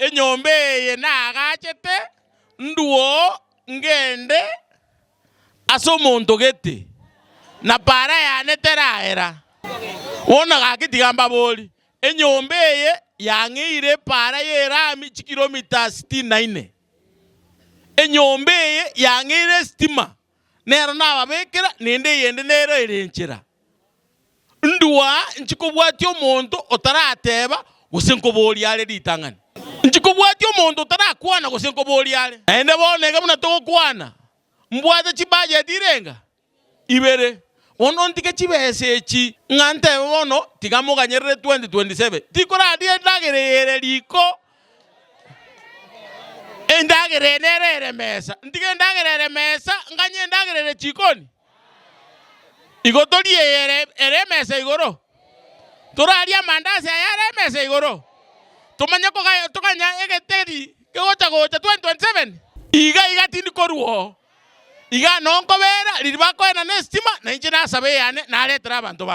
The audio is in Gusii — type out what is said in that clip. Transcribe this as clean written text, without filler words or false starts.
Enyomba eye naagachete, ndwoo ngende ase omonto gete, na para yane teraera. Bono gaki tiga mbaborie, enyomba eye yang'eire epaara y'erami chikilomita sitini na ine. Enyomba eye yang'eire esitima, nero nababekera, naende eyende nero ere enchera. Ndua nchikobwatia omonto otarateba gose nkoboria are ritang'ani. Nchikobwatia omonto otarakwana gose nkoboria are. Naende bono iga buna togokwana, mbwate chibajeti irenga? Ibere. Bono ntige chibesa echi ng'a ntebe bono tiga moganyerere 2027. Tikoraria endagera eye ere riko, endagera eye nere ere mesa. Ntige endagera ere mesa, nganye endagera ere chikoni? Igo torie eye ere ere emesa igoro? Torarie amandasi aya are emesa igoro? Tomanye koga toganya egeteri kegocha gocha 2027? Iga iga tindi korwa oo. Iga noo nkobera riria bakoenana esitima, na inche nasaba eyane naretera abanto bane.